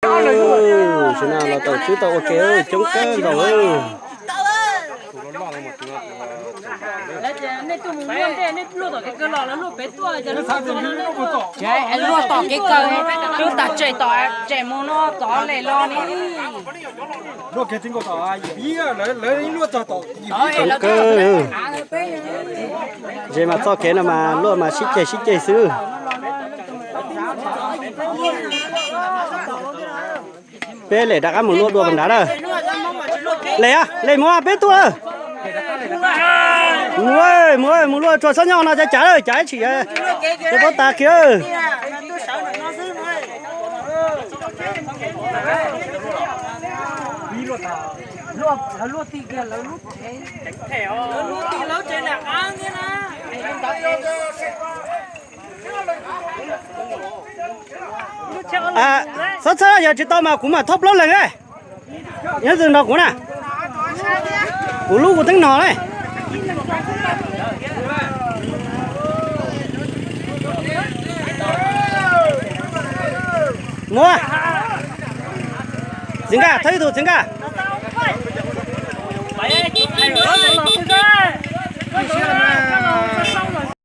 Tam sim no los tau tswb tau ua ke coob kawg nkaus. Luaj tom kev kawg, lub tag tsem tom tsem mus no tod lem los ni. Coob kawg. Ze mas txoj kev no mas luaj mas sib ceg sib ceg xwb. Peb lem rov qab mus luaj dua nrad lawm. Lem, lem mus peb tuaj. Mus, mus, mus luaj tsuas xob nyob no cav cav lawm, cav ib tshim. Cov pob tas kiag. Txhob txhawj, yog tsis tau mas kuv mam thauj plaub leeg. Nyob twg nrog kuv na. Kuv lub kuv teeb no ne. Muab. Txiv Nkaj, thawb ib tug Txiv Nkaj.